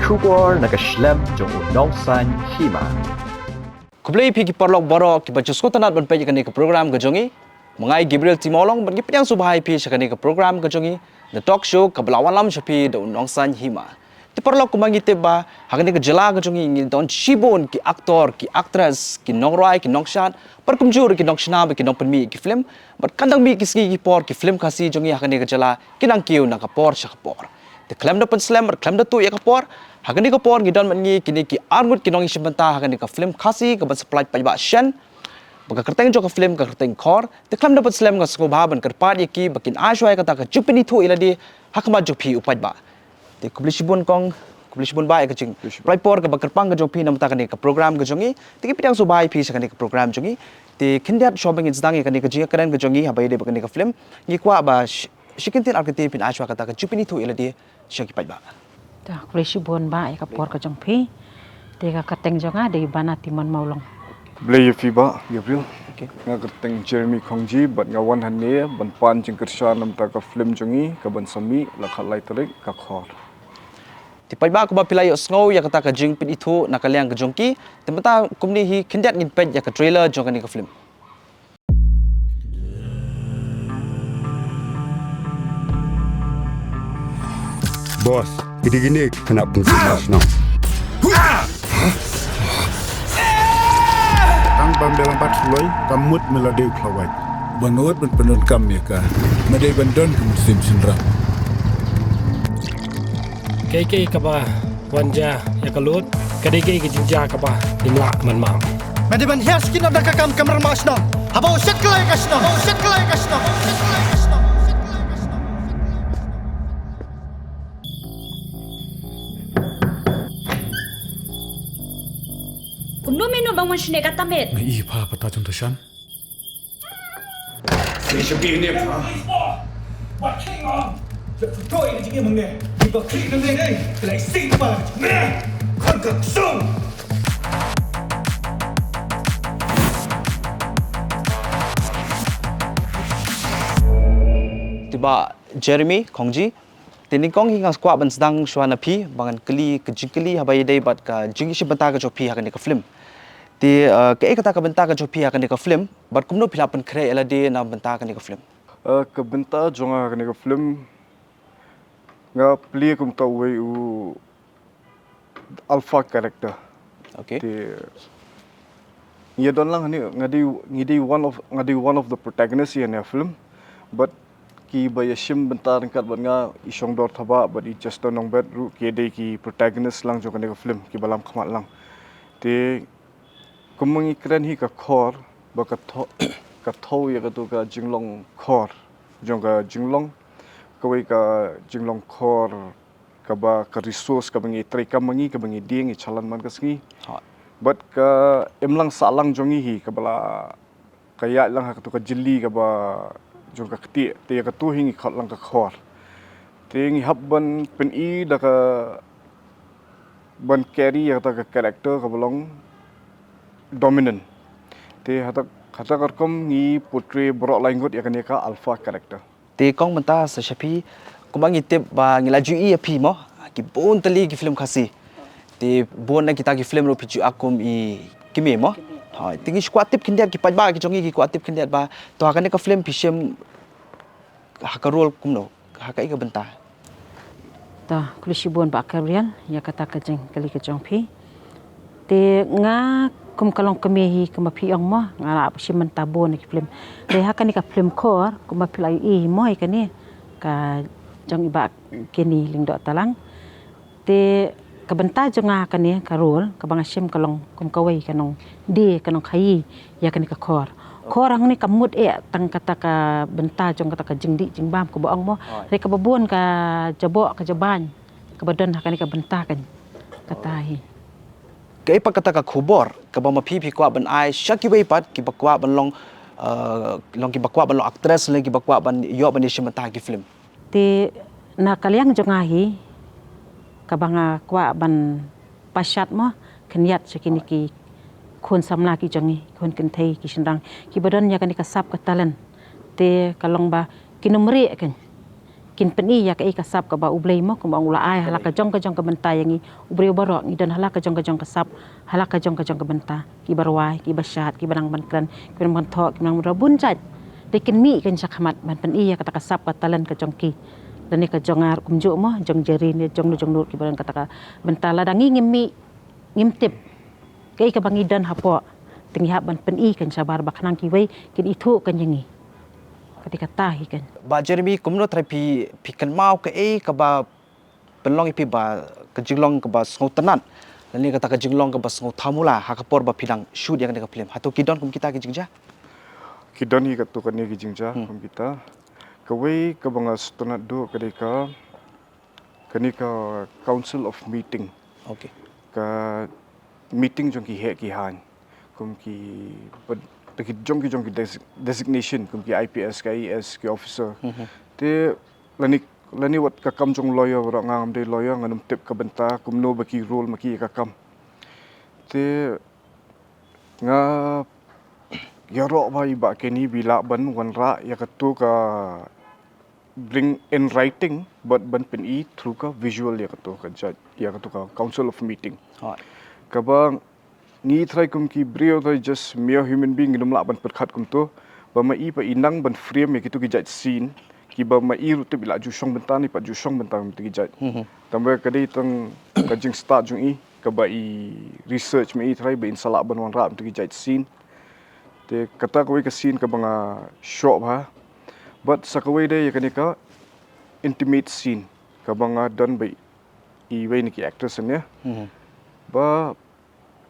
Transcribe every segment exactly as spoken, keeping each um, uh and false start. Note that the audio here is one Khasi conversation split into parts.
Khubor na ka shlem jong u Nongsaiñ Hima. Khublei phi ki paralok baroh kiba ju sngewtynnat ban peit ïa kane ka program ka jong ngi. Ma nga i Gabriel Timolong bad ngi pdiang sngewbha ïa phi sha kane ka program ka jong ngi, The Talk Show, kaba la wanlam sha phi da u Nongsaiñ Hima. Te paralok, kumba ngi tip ba ha kane ka jylla ka jong ngi ngi don shibun ki actor, ki actress, ki nongrwai, ki nongshad, bad kumjuh ki nongshna bad ki nongpynmih ki film. Bad kan dang mih ki sngi ki por ki film Khasi jong ngi ha kane ka jylla ki nang kiew na ka por sha ka por. Te khlem da pynslem bad khlem da tuh ïa ka por, ha kane ka por ngi don bad ngi kine ki arngut ki nongïashim bynta ha kane ka film Khasi kaban sa pynlait paidbah shen. Ba ka kyrteng jong ka film ka kyrteng Khor. Te khlem da pynslem nga sngewbha ban kyrpad ïa ki ba kin ai shuwa ïa kata ka jingpynithuh ïa lade ha khmat jong phi u paidbah. Te khublei shibun kong, khublei shibun bah ïa ka jing, khublei shibun, pynlait por kaba kyrpang ka jong phi na ka bynta kane ka program ka jong ngi. Te ngi pdiang sngewbha ïa phi sha kane ka program jong ngi. Te khyndiat shuwa ba ngin sdang ïa kane ka jingïakren ka jong ngi haba ïadei bad kane ka film, ngi kwah ba shi, shi kyntien ar kyntien phin ai shuwa kata ka jingpynithuh ïa lade sha ki paidbah. Te khublei shibun bah ïa ka por ka jong phi. Te ka kyrteng jong nga dei Bana Timon Mawlong. Khublei ïa phi bah Gabriel. Okay. Nga kyrteng Jeremy Khongji bad nga wan hangne ban pan jingkyrshan na ka bynta ka film jong ngi kaban sa mih la khatlai tarik, ka Khor. Te paidbah, kumba phi la ïohsngew ïa kata ka jingpynithuh na ka liang ka jong ki, te mynta kumne hi khyndiat ngin peit ïa ka trailer jong kane ka film. Boss, kine kine ki khynnah pynshong shnong. Tang ba me la bat hloi, ka mut me la dei u khlawait. Ban ot ban pyndonkam ïa ka. Me dei ban don ka mynsiem shynrang. Kaei kaei kaba wan jia ïa ka lut, ka dei kaei ka jingjia kaba ym lah ban map. Me dei ban hiar skin da ka kam kamar ma shnong. Haba u shet klai ka shnong, u shet klai ka shnong, u shet klai ka shnong, u shet klai ka shnong. Kumno me nud ban wan shane kata met? Nga i pha pata jong ta shan. Te bah Jeremy Khongji, te nyngkong hi nga kwah ban sdang shuwa na phi ba ngan kylli ka jingkylli haba ïadei bad ka jingïashim bynta ka jong phi ha kane ka film. Te, eh, kaei kata ka bynta ka jong phi ha kane ka film, bad kumno phi la pynkhreh ïa lade na bynta kane ka film? Eh, ka bynta jong nga ha kane ka film, nga plie kumta uwei u alpha character. Okay. Te ngi don lang hangne, nga dei, ngi dei one of, nga dei one of the protagonist ïa kane ka film. But kiba ïashim bynta ryngkat bad nga, i Shongdor Thabah bad i Chester Nongbet ruh ki dei ki protagonist lang jong kane ka film, kiba lam khmat lang. Te kumba ngi kren hi ka Khor, ba ka tho-, ka thew ïa kato ka jinglong khor jong ka jinglong, kawei ka jinglong khor kaba ka resource kaba ngi trei kam ma ngi, kaba ngi die ngi chalan man ka sngi. Hooid. Bad ka imlang sahlang jong ngi hi kaba la ka ïaid lang ha kato ka jylli kaba jong ka ktieh, te ïa kato hi ngi khot lang ka Khor. Te ngi hap ban pyni da ka ban carry ïa kata ka character kaba long dominant. Te hata, hata ka rukom ngi portray baroh lai ngut ïa kane ka alpha character. Te kong mynta sa sha phi, kumba ngi tip ba ngi la ju ïohi ïa phi mo, ki bun tylli ki film Khasi. Te bun na kita ki film ruh phi ju act kum i kmie mo. Hooid, te ngi kwah tip khyndiat, ki paidbah ki jong ngi ki kwah tip khyndiat ba to ha kane ka film phi shim ha ka role kumno, ha kaei ka bynta. To, khublei shibun bah Gabriel ïa kata ka jingkylli ka jong phi. Te nga kum ka long kmie hi kumba phi ong mo, nga la shim bynta bun na ki film. Te ha kane ka film Khor kumba phi la ïohi mo ïa kane ka jong i bah Kenny Lyngdoh Talang. Te ka bynta jong nga ha kane ka role kaba nga shim ka long kum kawei ka nongdie, ka nongkhaïi ïa kane ka Khor. Khor hangne ka mut eh tang kata ka bynta jong kata ka jingdih jingbam kaba ong mo. Hooid. Hynrei kaba bun ka jaboh ka jabieng kaba don ha kane ka bynta kan, kata hi. Kaei pat kata ka khubor kaba ma phi phi kwah ban ai sha kiwei pat kiba kwah ban long, eh, long kiba kwah ban long actress lane kiba kwah ban ïoh ban ïashim bynta ha ki film? Te na ka liang jong nga hi, kaba nga kwah ban pashat mo, khyndiat sha kine ki khun samla ki jong ngi, khun kynthei ki shynrang kiba don ïa kane ka sap ka talent. Te ka long ba kin ym rieh kan, kin pyni ïa kaei ka sap kaba U Blei mo, kumba u la ai ha la ka jong ka jong ka bynta ïa ngi. U briew baroh ngi don ha la ka jong ka jong ka sap, ha la ka jong ka jong ka bynta. Kiba rwai, kiba shad, kiba nang ban kren, kiba nang ban thoh, kiba nang ban rwai bun jait. Te kin mih kan shakhmat ban pyni ïa kata ka sap ka talent ka jong ki. Lane ka jong nga kumjuh mo, jong Jerry ne, jong nu jong nu kiba don kata ka bynta. Lada ngi ngim mih, ngim tip kaei kaba ngi don hapoh, te ngi hap ban pyni kan shabar ba khnang kiwei kin ithuh kan ïa ngi. Kata kata hi kan. Bah Jeremy, kumno trai phi, phi kynmaw kaei kaba pynlong ïa phi ba ka jinglong kaba sngewtynnat, lane kata ka jinglong kaba sngewthamula ha ka por ba phi dang shoot ïa kane ka film? Hato ki don kum kita ki jingjia? Ki don hi katto katne ki jingjia kum kita. Kawei kaba nga sngewtynnat duh ka dei ka, kane ka Council of Meeting. Okay. Ka meeting jong ki heh ki haiñ, kum ki, ba, da ki jong ki jong ki desi-, designation, kum ki I P S, ki I A S, ki officer. Te lane, lane wat ka kam jong lawyer, baroh nga ngam dei lawyer, ngam tip ka bynta kumno ba ki rule ma ki ïa ka kam. Te nga ïaroh bha ïa i Bah Kenny ba i lah ban wanrah ïa kato ka bring in writing, bad ban pyni through ka visual ïa kato ka judge, ïa kato ka Council of Meeting. Kaba ngi trai kum ki briew trai just mere human being, ngim lah ban pyrkhat kumto. Ba ma i pat i nang ban frame ïa kito ki jait scene kiba ma i ruh tip i la ju shong bynta ne, pat ju shong bynta kum kito ki jait. Tangba ka dei tang ka jingstad jong i, kaba i research ma i trai ba in sa lah ban wanrah kum kito ki jait scene. Te kata kawei ka scene kaba nga shoh bha. Bad sa kawei de ïa kane ka intimate scene kaba nga don bad iwei na ki actress ne. Ba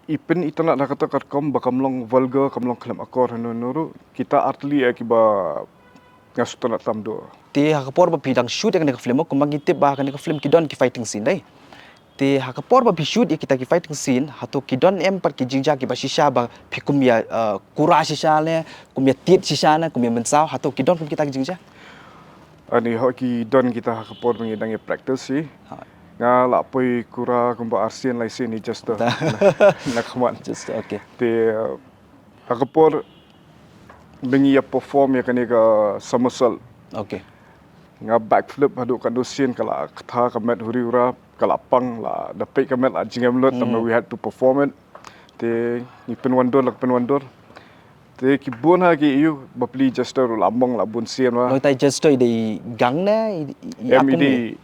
i pynitynnad ha kata ka rukom ba kam long vulgar, kam long khlem akor hano hano ruh. Kita artylli ïa kiba nga sngewtynnad tam duh. Te ha ka por ba phi dang shoot ïa kane ka film, kumba ngi tip ba kane ka film ki don ki fighting scene dei. Te ha ka por ba phi shoot ïa kita ki fighting scene, hato ki don em pat ki jingjia kiba shisha ba phi kum ïa, uh, kura shisha ne, kum ïa tied shisha ne, kum ïa mynsaw, hato ki don kum kita ki jingjia? Ani, hooid ki don kita ha ka por ba ngi dang ïa practice hi. Nga la poi kura kumba arsien laisien hi just, uh, na, na khmat. Just, okay. Te, uh, ha ka por ba ngi ïa perform ïa kane ka somersault. Okay. Nga backflip haduh katno sien, ka la ktha ka met huri hura, ka la pang, la da peit ka met la jngai lut, tangba we had to perform it. Te ngi pynwandur la pynwandur. Te ki bun ha ki ïoh bapli jester ruh la mong la bun sien wa. Long tai jester i dei i gang ne, i, i, i akum i dei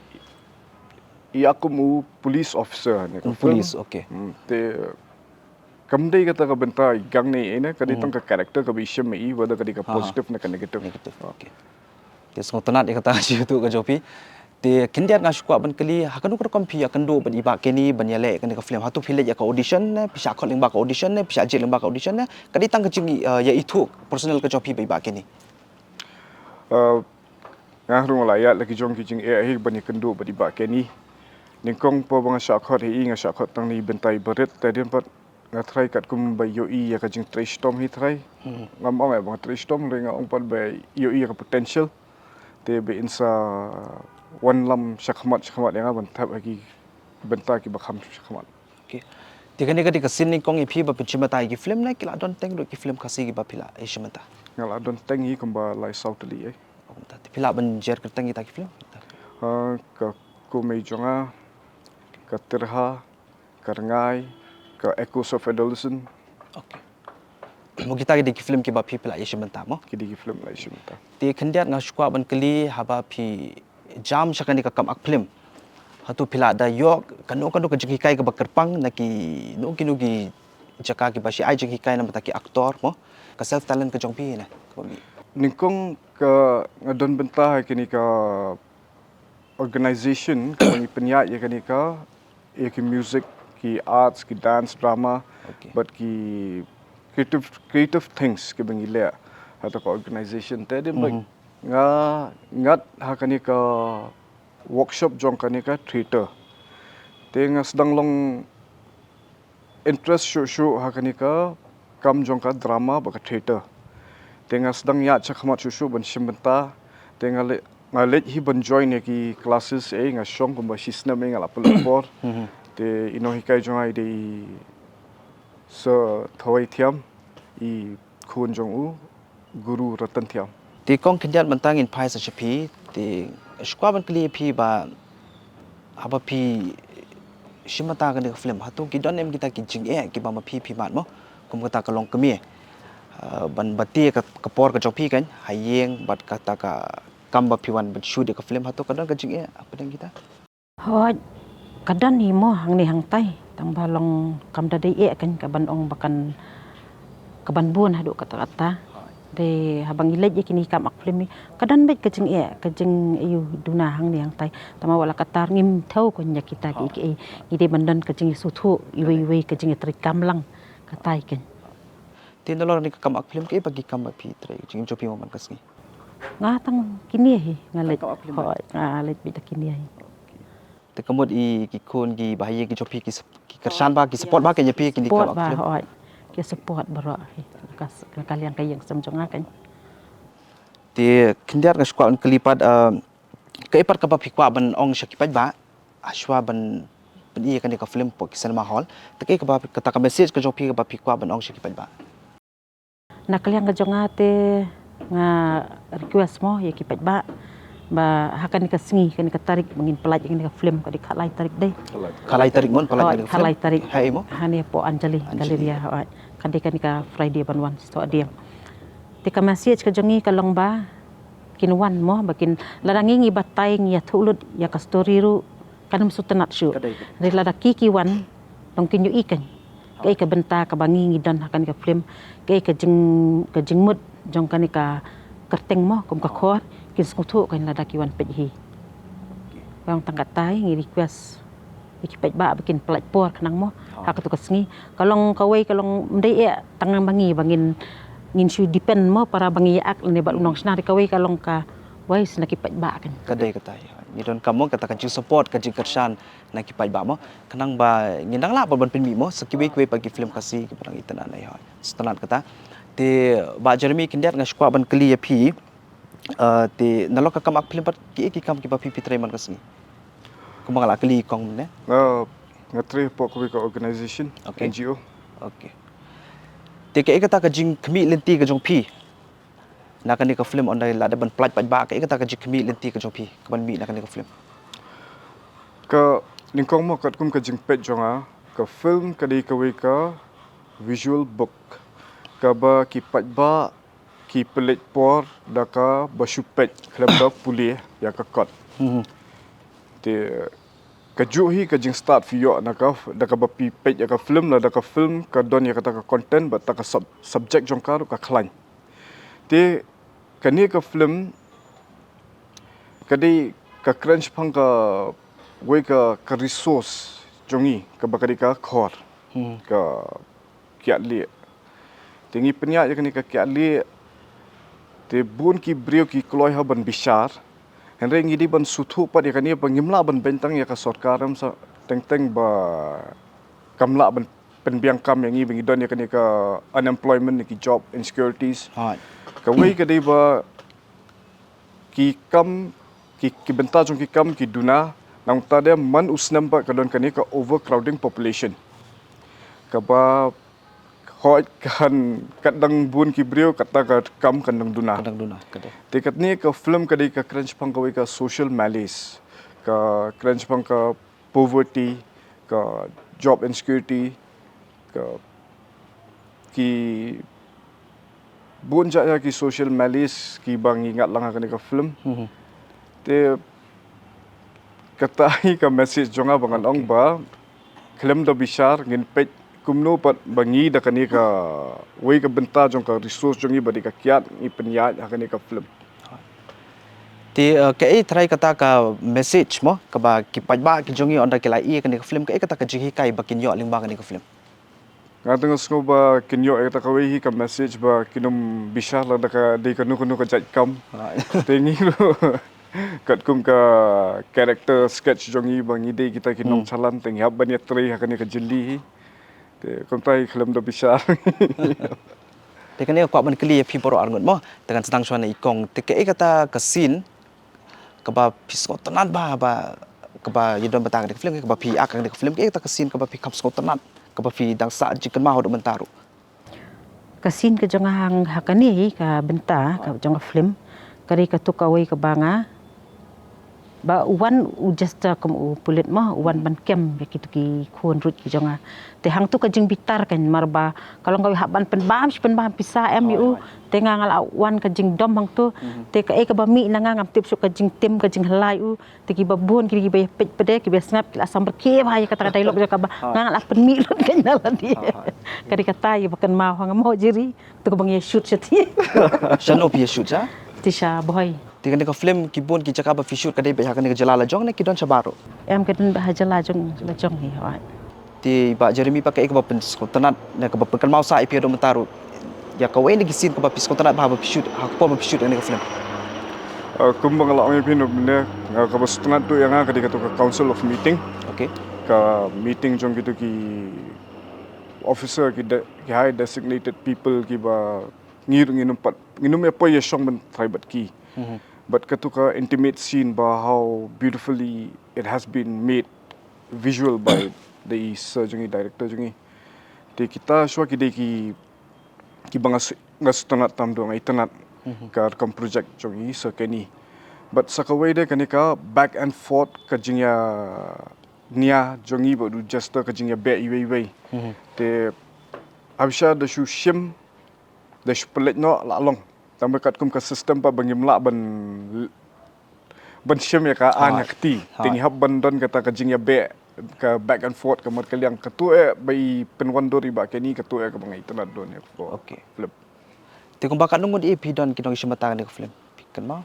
i akum u police officer ne ka film. Police, okay. Hmm, te kam dei kata ka bynta i gang ne i ne, ka dei tang ka character kaba i shim i, whether ka dei ka positive ne ka negative. Negative, okay. Te sngewtynnad ïa kata ka jingithuh ka jong phi. Te khyndiat nga shu kwah ban kylli, ha kano ka rukom phi ïakynduh bad i Bah Kenny ban ïaleh ïa kane ka film? Hato phi leit ïa ka audition ne, phi shah khot lyngba ka audition ne, phi shah jied lyngba ka audition ne? Ka dei tang ka jing, uh, ïaithuh personal ka jong phi bad i Bah Kenny. Uh, nga ruh nga la ïaid la ki jong ki jingeh hi ban ïakynduh bad i Bah Kenny. Nyngkong por ba nga shah khot hi i, nga shah khot tang na i bynta i barit, te hadien pat nga trai katkum ba ïohi ïa ka jingtrei shitom hi trai. Ngam ong ïa ba nga trei shitom, hynrei nga ong pat ba ïohi ïa ka potential. Te ba in sa wanlam shakhmat shakhmat ïa nga ban thep ha ki bynta kiba kham shakhmat. Okay. Te kane ka dei ka sien nyngkong ïa phi ba phin shim bynta ïa ki film ne ki la don teng ruh ki film Khasi kiba phi la ïashim bynta? Nga la don teng hi kumba lai saw tylli ei. Te phi lah ban jer kyrteng kita ki film? Ah, ka Kumei Jong Nga, ka Tirha, ka Rngai, ka Echoes of Adolescence. Okay. Mo kita ki dei ki film kiba phi, phi la ïashim bynta mo? Ki dei ki film la ïashim bynta. Te khyndiat nga shu kwah ban kylli, haba phi jam sha kane ka kam act film, hato phi la da ïoh kano kano ka jinghikai kaba kyrpang na kino kino ki jaka kiba shi ai jinghikai na bynta ki actor mo, ka self talent ka jong phi ne? Nyngkong ka nga don bynta ha kane ka organization kaba ngi pynïaid ïa kane ka, ïa ki music, ki arts, ki dance, drama, okay, bad ki creative, creative things kiba ngi leh ha kata ka organization. Te hadien ba nga ngat ha kane ka workshop jong kane ka theater, te nga sdang long interest shuh shuh ha kane ka kam jong ka drama bad ka theater. Te nga sdang ïaid shakhmat shuh shuh ban shim bynta. Te nga leit, nga leit hi ban join ïa ki classes ei, nga shong kumba shi snem ei, nga la pynlut por. Te i nonghikai jong nga i dei i Sir Thawai Thiam, i khun jong u Guru Ratan Thiam. Te kong khyndiat mynta ngin phai sa sha phi, te Shu kwah ban kylli ïa phi ba haba phi shim bynta kane ka film, hato ki don em kita ki jingeh kiba ma phi phi mad mo, kum kata ka longkmie, ah, ban bati ka, ka por ka jong phi kan ha ïing bad kata ka kam ba phi wan ban shoot ïa ka film, hato ka don ka jingeh hapdeng kita? Hooid, ka don hi mo hangne hangtai, tang ba long kam da dei eh kan ka ban ong ba kan ka ban bun haduh katta katta. Dei haba ngi leit ïa kine ki kam ak film hi, ka don beit ka jingeh, ka jingïaduna hangne hangtai. Tang ba wat la katta ngim thew kan ïa kita ki, ki, ngi dei ban don ka jingïasngewthuh iwei iwei, ka jingïatreikam lang katai kan. Te nalor kane ka kam ak film, kaei ba ki kam ba phi trei jingim jong phi man ka sngi? Nga tang kine hi nga leit. Hooid, nga leit beit da kine hi. Te ka mut i ki khun ki ba ha ïing ki jong phi ki, ki kyrshan ba, ki support ba kane ïa phi kine ki kam ak film? Hooid, ki support baroh hi. Ka, ka liang ka ïing sem jong nga kan. Te khyndiat nga shu kwah ban kylli pat, ah, kaei pat kaba phi kwah ban ong sha ki paidbah hashwa ban pyni ïa kane ka film hapoh ki cinema hall? Te kaei kaba, kata ka message ka jong phi kaba phi kwah ban ong sha ki paidbah? Na ka liang ka jong nga te nga request mo ïa ki paidbah ba ha kane ka sngi, kane ka tarik ba ngin pyllait ïa kane ka film, ka dei khatlai tarik dei. Khatlai tarik mon pyllait ïa kane ka film? Khatlai tarik. Ha ei mo? Hangne hapoh Anjali Galleria, hooid. Ka dei kane ka Friday ban wan, stok diem. Te ka message ka jong ngi ka long ba kin wan mo, ba kin, lada ngi ngi batai ngi ïathuh lut ïa ka story ruh kan ym sngewtynnat shuh. Hynrei lada ki ki wan, long kin ïohi kan kaei ka bynta kaba ngi ngi don ha kane ka film, kaei ka jing, ka jingmut jong kane ka kyrteng mo, kum ka Khor, kin sngewthuh kan lada ki wan peit hi. Long tang katai ngi request ïa ki paidbah ba kin pyllait por khnang mo ha kato ka sngi. Ka long kawei ka long ym dei eh tang ba ngi ba ngin, ngin shu depend mo para ba ngi ïa ak lane bad u nongshna, dei kawei ka long kawei sna ki paidbah kan. Ka dei katai. Ngi donkam mo kata ka jingsupport, ka jingkyrshan na ki paidbah mo, khnang ba ngin nang lah ban pynmih mo sa kiwei kiwei pat ki film Khasi kiba dang itynnad na ïa. Sngewtynnad kata. Te Bah Jeremy khyndiat nga shu kwah ban kylli ïa phi, ah, te nalor ka kam ak film pat kiei ki kam kiba phi phi trei man ka sngi? Kumba nga la kylli kong mynne. Nga, nga trei hapoh kawei ka organization, N G O. Te kaei kata ka jingkhmih lynti ka jong phi na kane ka film, ynda la dep ban pyllait paidbah, kaei kata ka jingkhmih lynti ka jong phi kaban mih na kane ka film? Ka nyngkong mo katkum ka jingpeit jong nga, ka film ka dei kawei ka visual book kaba ki paidbah ki pynleit por da kaba shu peit khlem da pule ïa ka kot. Te kajuh hi ka jingstad phi ïoh na ka, da kaba phi peit ïa ka film, lada ka film ka don ïa kata ka content bad kata ka sub-, subject jong ka ruh ka khlaiñ. Te kane ka film ka dei ka kren shaphang kawei ka, ka resource jong ngi kaba ka dei ka Khor, ka kiad lieh. Te ngi pynïaid ïa kane ka kiad lieh, te bun ki briew ki kloi ha ban bishar. Hynrei ngi dei ban sngewthuh pat ïa kane ba ngim lah ban beiñ tang ïa ka sorkar, em, sa teng teng ba kam lah ban pynbiang kam ïa ngi ba ngi don ïa kane ka unemployment ne ki job insecurities. Kawei ka dei ba ki kam, ki, ki bynta jong ki kam ki duna, nangta de man u snem pat ka don kane ka overcrowding population. Kaba hooid kan, kat dang bun ki briew, kata ka kam kan dang duna. Kan dang duna, ka dei. Te katne ka film ka dei ka kren shaphang kawei ka social malaise, ka kren shaphang ka poverty, ka job insecurity, ka ki bun jait ki social malaise kiba ngi ngat lang ha kane ka film. Te kata hi ka message jong nga ba ngan ong ba khlem da bishar ngin peit kumno pat ba ngi da kane kawei ka bynta jong ka resource jong ngi ba dei ka kiad ngi pynïaid ha kane ka film. Te, eh, kaei trai kata ka message mo kaba ki paidbah ki jong ngi ynda ki la ïohi ïa kane ka film, kaei kata ka jinghikai ba kin ïoh lyngba kane ka film? Nga tang sngew ba kin ïoh ïa kata kawei hi ka message ba kin ym bishar lada ka dei kano kano ka jait kam. Te ngi ruh katkum ka character sketch jong ngi ba ngi dei kita ki nongchalan, te ngi hap ban ïatrei ha kane ka jylli hi. Te kumta hi khlem da bishar. Te kane nga kwah ban kylli ïa phi baroh arngut mo. Te ngan sdang shuwa na i kong. Te kaei kata ka scene kaba phi sngewtynnad ba, ba kaba ïadon bynta kane ka film, kaba phi act kane ka film, kaei kata ka scene kaba phi kham sngewtynnad, kaba phi dang sah jingkynmaw haduh mynta ruh? Ka scene ka jong nga ha kane hi ka bynta ka jong ka film ka dei kato kawei kaba nga Ba u wan u jester kum u pulit mo, u wan ban kem ïa kitu ki khun ruh ki jong nga. Te hangtu ka jingbitar ka namar ba ka long ka hap ban pynbam shi pynbam pisa em ïa u. Te nga nga la wan ka jingdom hangtu. Te kaei kaba mih na nga ngam tip shuh ka jingtim ka jinghalai u. Te kiba bun ki kiba peit pdeng kiba sngap ki la samrkhie bha ïa kata ka dialogue jong ka ba nga nga la pynmih lut ka na lade. Ka dei kata ïa ba kynmaw ha nga mo Jerry. Tu ka ba ngi shoot sha ti. Shano phi shoot sha? Ti sha Bhoi. Te kane ka film ki bun ki jaka ba phi shoot ka dei beit ha kane ka jylla la jong ne ki don sha baroh? Em, ka don beit ha jylla jong la jong hi hoi. Te Bah Jeremy, ba kaei kaba pynsngewtynnat ne kaba pynkynmaw sah ïa phi haduh mynta ruh ïa kawei na ki scene kaba phi sngewtynnat bha ba phi shoot ha ka por ba phi shoot ïa kane ka film? Uh, kumba nga la ong ïa phi mynne, uh, kaba sngewtynnat ïa nga ka dei katu ka Council of Meeting. Okay. Ka meeting jong kitu ki officer ki, de, ki high designated people kiba ngi ruh ngim pat, ngim ïa poi ïa shong ban trai bad ki. But katu ka intimate scene ba how beautifully it has been made visual by the sir jong ngi, director jong ngi. Te kita shuwa ki dei ki, kiba nga s-, nga sngewtynnat tam duh nga itynnat ka kam project jong ngi Sir Kenny. But sa kawei de kane ka back and forth ka jingïa nia jong ngi bad u jester ka jingïa beh iwei iwei. Te habisha da shu shim da shu pynleit noh la long. Tang ba katkum ka system pat ba ngim lah ban, ban shim ïa ka an ïa ka kti. Te ngi hap ban don kata ka jingïa beh ka back and forth ka markylliang katu eh ba i pynwandur i Bah Kenny katu eh kaba nga itynnat don ïa ka film. Te kumba katno ngut ïa phi don ki nongshim bynta kane ka film? Phi kynmaw?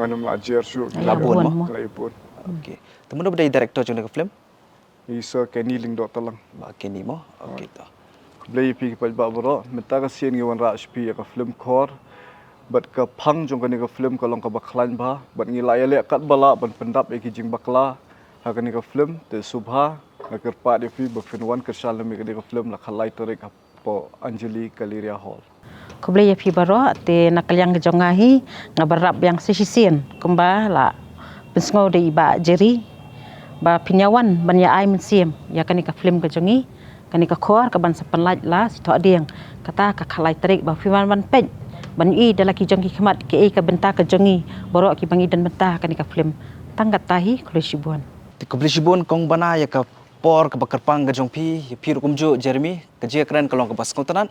Nga nym lah jer shuh. Lah bun mo? Lah bun. Okay. Te mano ba dei director jong kane ka film? I Sir Kenny Lyngdoh Talang. Bah Kenny mo? Okay to. Khublei ïa phi ki paidbah baroh, mynta ka sien ngi wanrah sha phi ïa ka film Khor. Bad ka phang jong kane ka film ka long kaba khlaiñ bha, bad ngi la ïaleh katba lah ban pyndap ïa ki jingbakla ha kane ka film, te sngewbha nga kyrpad ïa phi ba phin wan kyrshan lem ïa kane ka film la khatlai tarik ha Anjali Galleria Hall. Khublei ïa phi baroh, te na ka liang ka jong nga hi, nga bynrap biang sa shisien kumba la pynsngew da i Bah Jerry ba phin ïa wan ban ïa ai mynsiem ïa kane ka film ka jong ngi, kane ka Khor kaban sa pynlait la Sngi Thohdieng. Kata ka khatlai tarik ba phin wan ban peit ban i da la ki jong ki khmat kaei ka bynta ka jong ngi baroh kiba ngi don bynta kane ka film. Tang kata hi, khublei shibun. Te khublei shibun kong Bana ïa ka por kaba kyrpang ka jong phi, ïa phi ruh kumjuh Jeremy, ka jingkren ka long kaba sngewtynnat.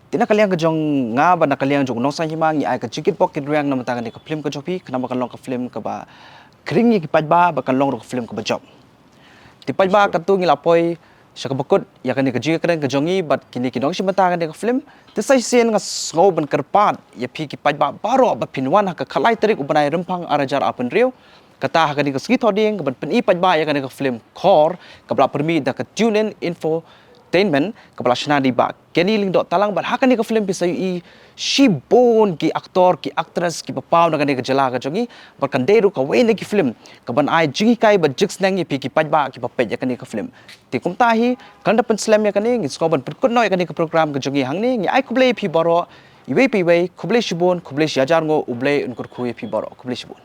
Te na ka liang ka jong nga bad na ka liang jong u nongsaiñ hima ngi ai ka jingkitbok kitrwiang na bynta kane ka film ka jong phi, khnang ba kan long ka film kaba khring ïa ki paidbah bad kan long ruh ka film kaba jop. Te paidbah katto ngi la poi sha kaba kut ïa kane ka jingkren ka jong ngi bad kine ki nongshim bynta kane ka film. Te sa shisien nga sngew ban kyrpad ïa phi ki paidbah baroh ba phin wan ha ka khatlai tarik u bnai Rymphang ar hajar arphew hynriew. Kata ha kane ka Sngi Thohdieng kaban pyni paidbah ïa kane ka film Khor kaba la pynmih da ka Tune In Infotainment kaba la shna da i Bah Kenny Lyngdoh Talang bad ha kane ka film phi sa ïohi shibun ki actor ki actress kiba paw na kane ka jylla ka jong ngi bad kan dei ruh kawei na ki film kaban ai jinghikai bad jingsneng ïa phi ki paidbah kiba peit ïa kane ka film. Te kumta hi kan da pynslem ïa kane, ngin sngew ban pynkut noh ïa kane ka program ka jong ngi hangne. Ngi ai khublei ïa phi baroh iwei pa iwei, khublei shibun, khublei shihajar nguh, U Blei un kyrkhu ïa phi baroh, khublei shibun.